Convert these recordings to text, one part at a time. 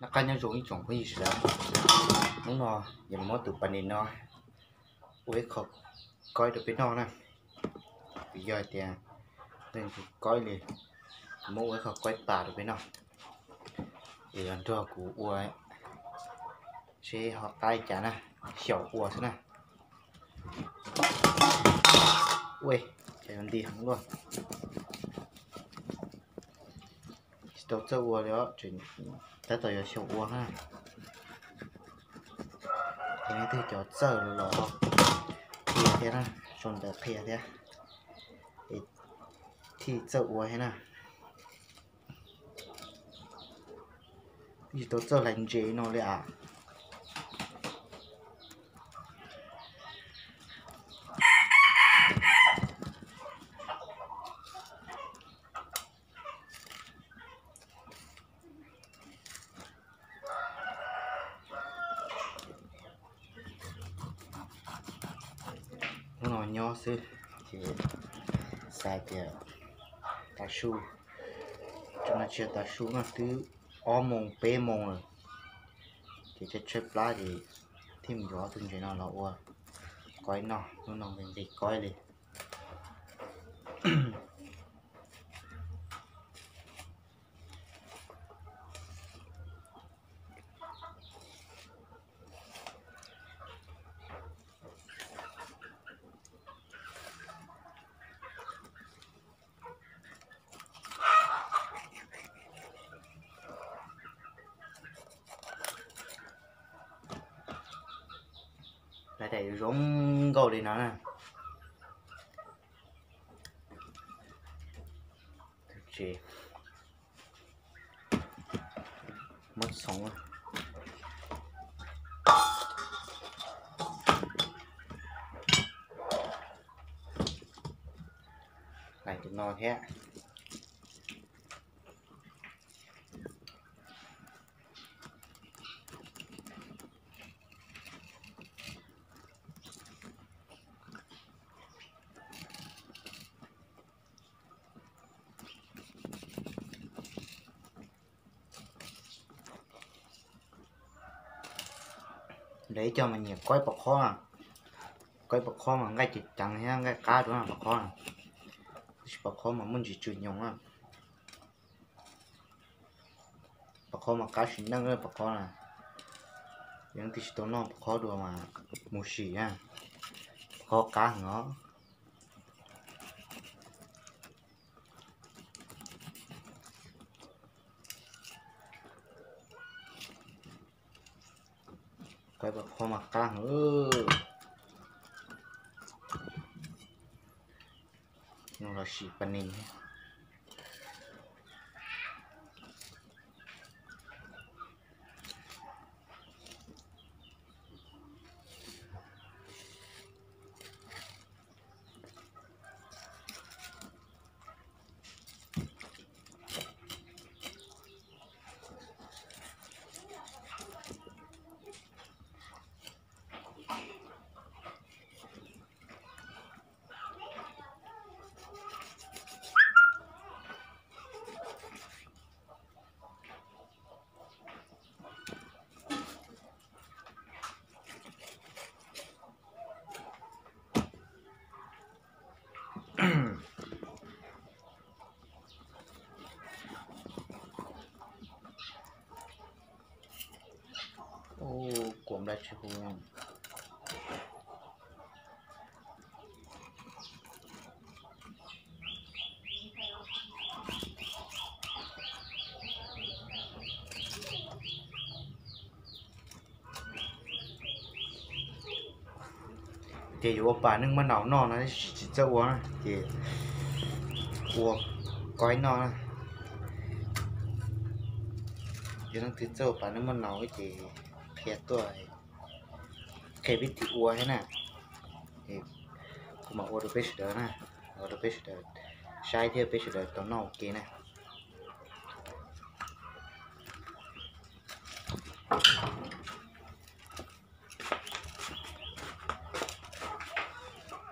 Noj qab nyob zoo ib tsoom phooj ywg sawv daws, hnub no yog muab tus pas nis no ua ib qho koib rau peb noj na. Vim yog tias leej twg koib li, muab ua ib qho koib pas rau peb noj. Es los nrog kuv ua seb ho qab li cas na, xyaum ua xwb na. Ua cas yuav nti heev luaj. Tsis tau txawj ua li os, tab tom yuav xyaum ua na. Ces leej twg cov txawj los qhia thiab na, sau ntawv qhia thiab, es thiaj txawj ua thiab na. Tsis tau txawj hlais ntses no li as. Hnub no nyob xwb ces xav tias tav su, tso no tsis yog tav su no, twb ob moos peb moos lawm, ces tshaib tshaib plab ces thiaj mus yuav ob tug ntses no los ua koib noj. Hnub no nqis nqis koib li. Lawv daim zoo nkauj li no na. Tus tsev muab txhoov. Hlais tus no thiab. Lawv ib co mas nyiam koib pov khob, koib pov khob mas nqaij ceev ceev thiab nqaij qab dua pov khob na. Tab sis pov khob mas muaj ntsis tsw nyoos na. Pov khob mas qab sim neej pov khob na. Yog leej twg tsis tau noj pov khob dua mas mus sim na, pov khob qab heev os. Koib pov khob mas qab heev. Nws los sim pas nis. Ub, kuam nplaj tsis hu. Ces yuav ua pas neej maj naus noj no, tsis txawj ua na ces ua koib noj na. Yog leej twg txawj ua pas neej maj naus ces qhia tuaj, qhia vib thim ua thiab na. Kuv mam ua rau peb sawv daws na, ua rau peb sawv daws saib thiab peb sawv daws tau noj ua ke na.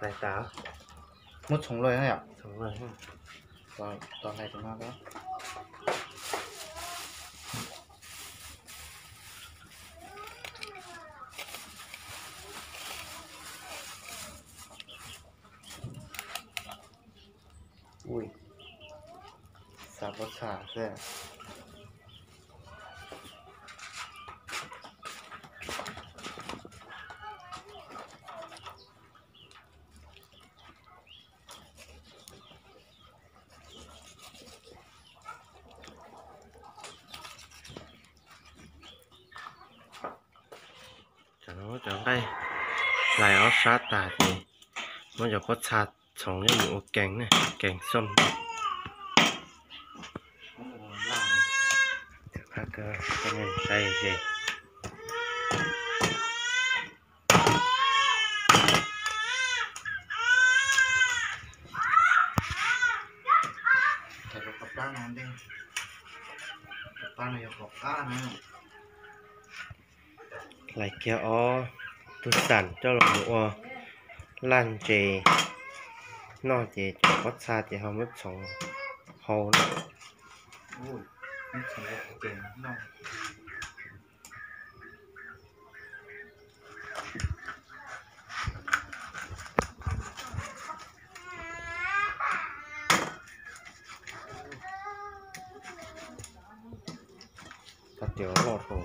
Hlais tas, muab txhoov lawm yom. Tos hlais tus no. Pob txha xwb. Cov nqaij hlais ob sab tas ces muab cov pob txha txhoov coj mus ua kees ne, kees xom. Qab kawg, saib ze. Hlais kiag ob tug xam coj los mus ua laj ntses noj ces cov pob txha ces ho muab txhoov hau na. Tab tias loj rau.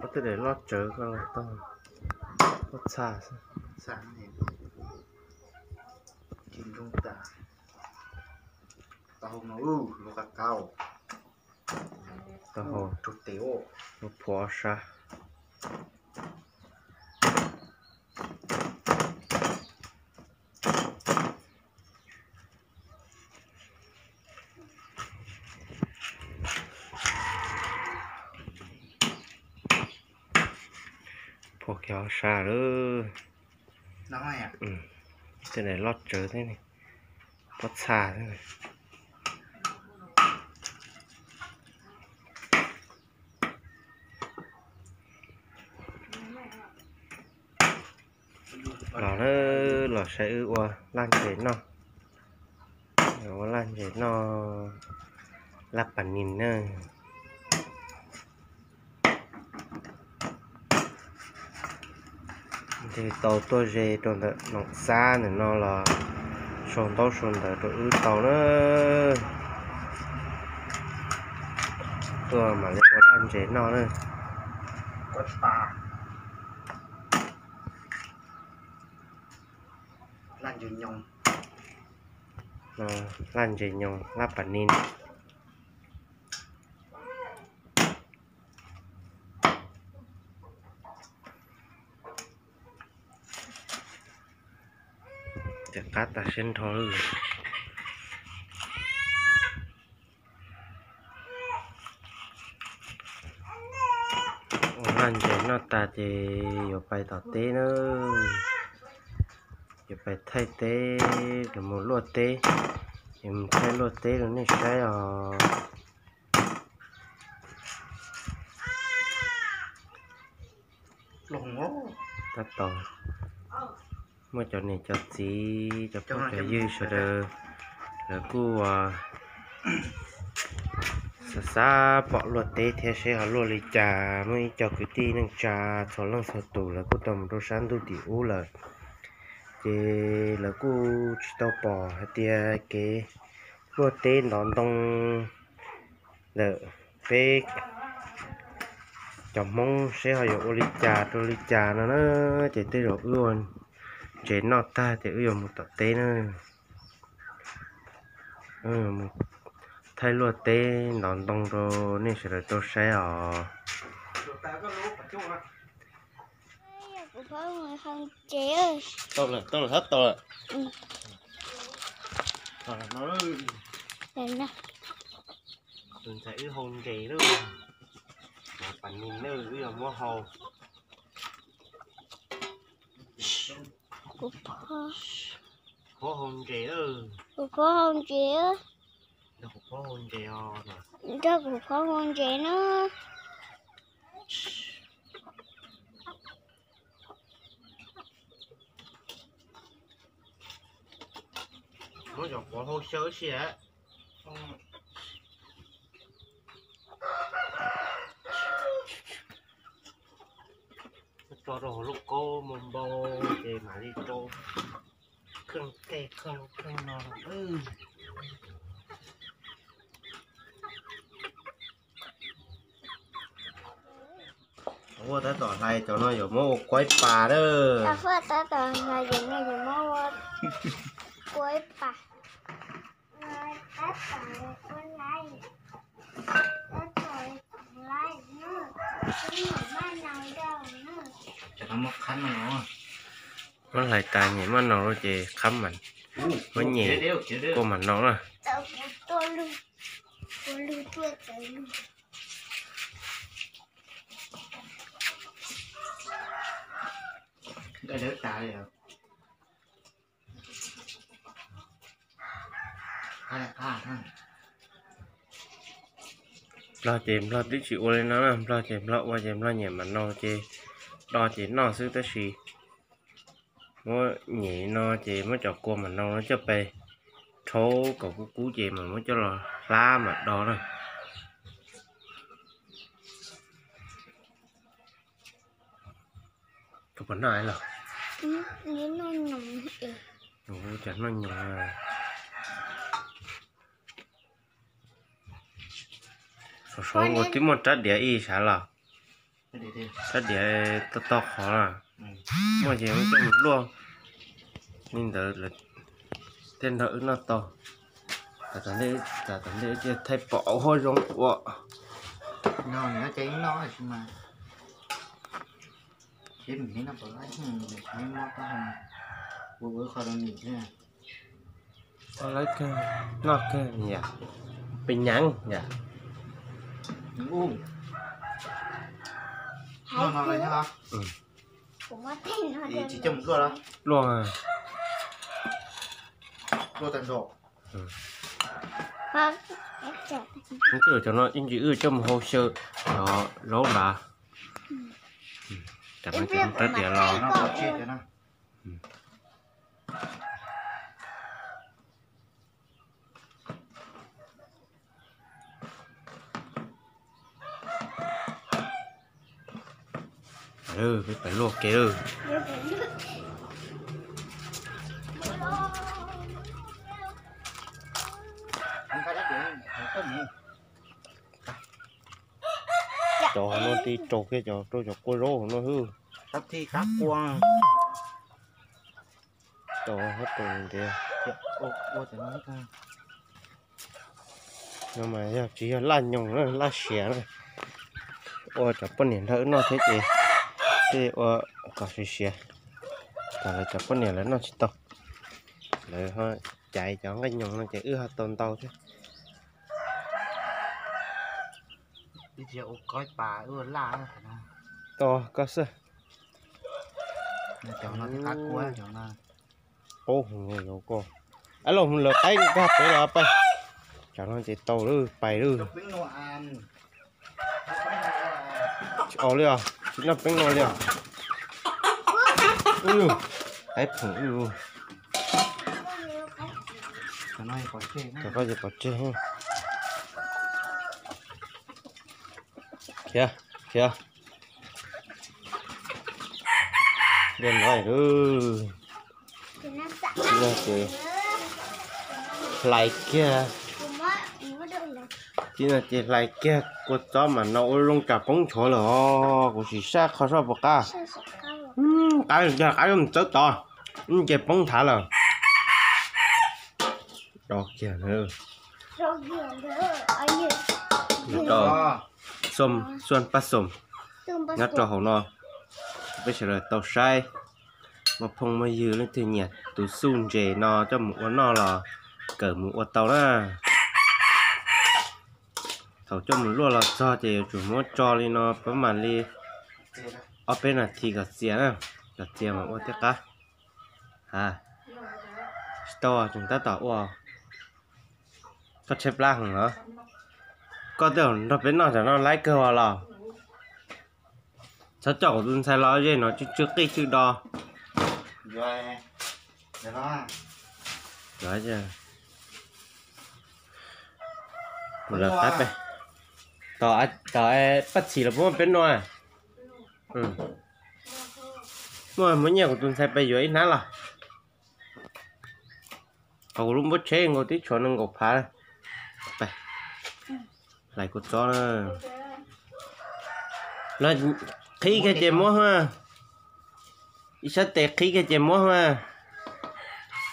Ob tug daim loj tsawv ko tau pob txha xwb. Tau hau, phuav ob sab. Phuav kiag ob sab lawm. Tej daim loj tsawv thiab ne, pob txha thiab. Los na, los saib wb ua laj ntses noj. Ua laj ntses noj, laj pas nis na. Nws tau tuaj ze rau ntawm Noom Xab ntawm no los sau ntaub sau ntawv rau wb tau na. Tuaj mam li ua laj ntses noj na. Laj ntses nyoos, laj pas nis. Ces qab tas siab nrho lawm. Ua laj ntses noj tas ces yuav pais tom teb na. Yuav pais thaij teb, yuav mus luaj teb, yuav mus thaij luaj teb rau nej saib os. Tab tom muaj cov niam cov txiv, cov phooj cov ywg sawv daws, lawv kuj xav xav pom luaj teb thiab seb ho luaj li cas. Muaj ib co kwv tij neej tsa txhua leej txhua tus lawv kuj tau mus rau sab ntuj tim ub lawm, ces lawv kuj tsis tau pom hais tias kev luaj teb ntov ntoo ntawm peb cov Hmoob seb ho yuav ua li cas rau li cas no na. Ces tej zaum wb ua ntses noj tag ces wb yuav mus tom teb na. Mus thaij luaj teb ntov ntoo rau nej sawv daws tau saib os. Tau lawm, tau lawm, tau lawm. Tus ntxhais wb hau ntses lawm. Pas nis na, wb yuav muab hau. Phob hau ntses lawm. Kuv phob hau ntses. Nrog kuv phob hau ntses os. Nrog kuv phob hau ntses na. Muab cov quav hau xyaw ib si. Tso rau hauv lub kaub npau npau ces mam li rau kheej tej kheej no. Ua tab tom hlais cov no yuav muab ua kuaib pas lawm. Ua tab tom hlais cov no yuav muab ua kuaib pas. Muab hlais tas nyem maj no lawm ces qhab mas, muab nyem kua mas no na. Nplog ces Nplog twb tsis ua li no na, Nplog ces Nplog ua ces Nplog nyem mas no ces, do ces noj xwb tab sis muab nyem no ces muab cov kua mas no coj pes rhaub kom kub kub ces mas muab coj los hlab mas do na. Koj puas noj los? Cov noj nyoos. Saum saud nkaus twb muaj rab diav ib sav los. Rab diav toj toj qhov na. Muaj ces muab coj mus luaj li ntawd lawm thiaj nrog wb noj tau. Tam tom ntej wb thiaj thaij pom huab zoo ua. Lawv kawg, noj kawg yom, pes nyav yom. Luaj. Twb cov no ib ntsis wb coj mus hau xyaw cov zaub nrad. Tam no ces rab diav los. Peb pais luaj kev lawm. Cov no tib rau kiag cov rau cov kua zaub no hwb. Rau hab rau ntiav. No mas yog tsis yog laj nyoos na, laj siav na. Ua cov poj niam nrog wb noj thiab ces thiaj ua kom siav siav. Kom lawv cov poj niam lawv noj tsis tau, lawv ho caiv cov nqaij nyoos no ces wb ho tau ntau thiab. Tos koj xwb. Qub hwv koj. Ab los lawv qaib nkag pem los pais. Cov no ces tau lawm, pais lawm. Tsis au li os, tsis noj peeb no li os. Qaib phoom. Cov koj ces pov tseg. Khiav, khiav. Li no ces hlais kiag. Li no ces hlais kiag kua txob mas no ua zoo tsam poob nchuav lawm os. Kuv sim saib qhov soj puas qab. Qab, yog qab mus txawb tod, ces poob nthav lawm. Do kiag na. Xuaj paj xoom nyob rau hauv no, peb sawv daws tau saib. Muaj phooj muaj ywg leej twg nyiam tus xuj ntses no coj mus ua noj los kawm mus ua tau na. Thaum coj mus luaj los txog ces yuav tsum muab tso li no pab mam li ob peb nas this kom txias na, kom txias mas ua thiaj qab. Ha, tsis tau, tseem tab tom ua. Koj tshaib plab heev los? Koj twb nrog peb noj tam no laib kawg los? Txhob coj kuv tus ntxhais los, zej no tsw tsw qij tsw do. Lawv qab peb, tom paj txhim los puas muaj peb noj? Muaj muab nyiaj kuv tus ntxhais pes yuav ib hnab los. Qhov kuv lub npua tsheb nkaus tib tshuav nees nkaum phav. Hlais kua txob na. Los qhib kiag ces muab ha. Ib sab tes qhib kiag ces muab ha.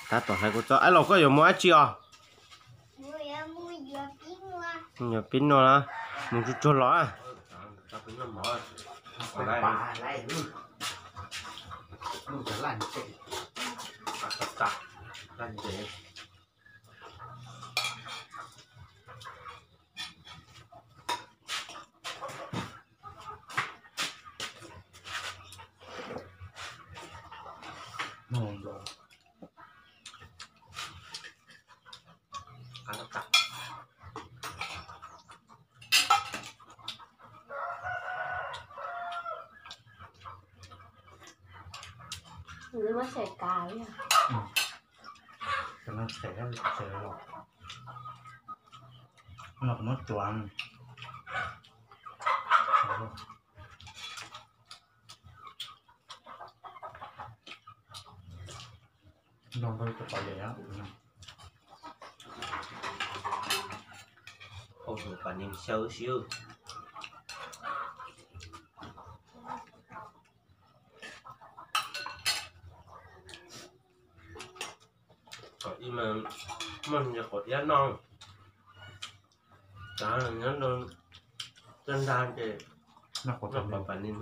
Tab tom hlais kua txob. Ab los koj yuav mus dab tsi os? Yuav pib nua los mus tsuag tsuag los. Muab tshais kav li. Tsis muab tshais los, no kuv muab tsuav. Nrog rau cov pam nis. Hau tus pam nis xyaw siab. Kom ib mas muaj nyias quav iab noj, nyob rau toj nrag ces noj quav pam nis.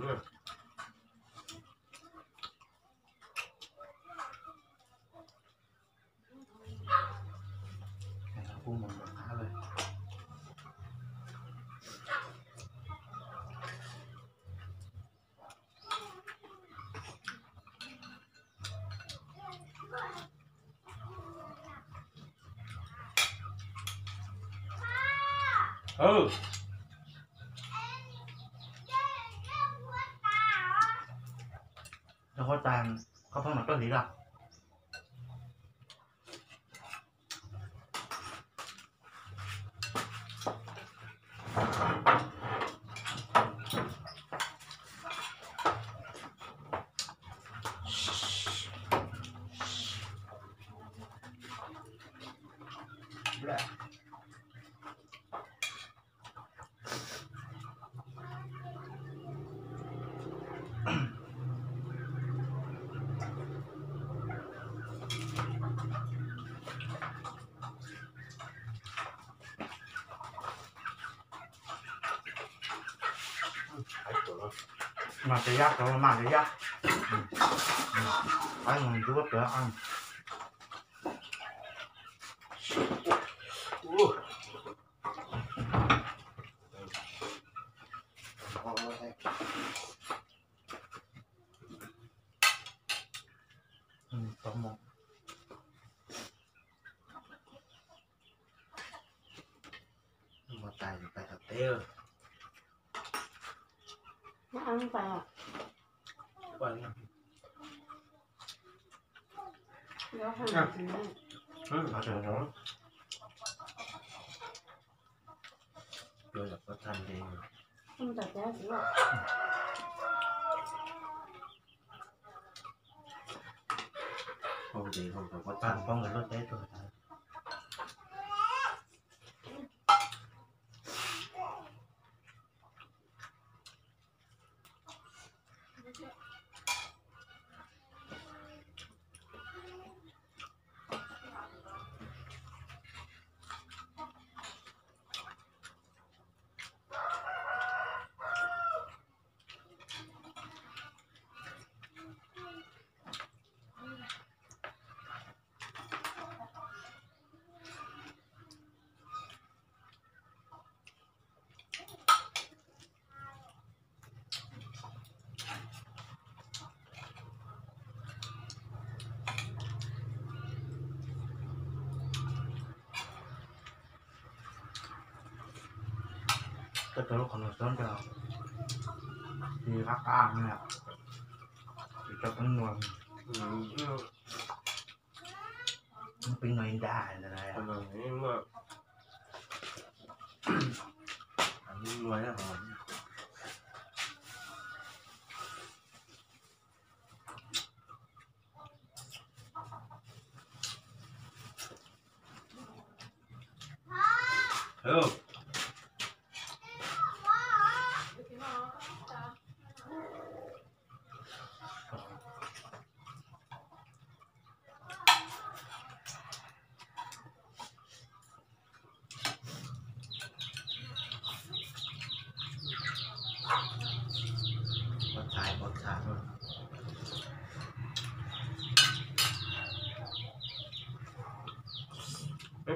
Rau huab tais, koj pheej mam tuaj hliv los. Mas cov yaj, cov mas cov yaj. Qaib mus ntsuab pem. Mus tas pais tom teb. Poob ntses, poob ntses, poob ntses, poob ntses. Koj cov lub qhov no txob ntawd, tsis qab qab na, tsis tau peb nua, peb nua ib nrab ntawd na. Peb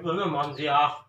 puas noj mov ntxiv os?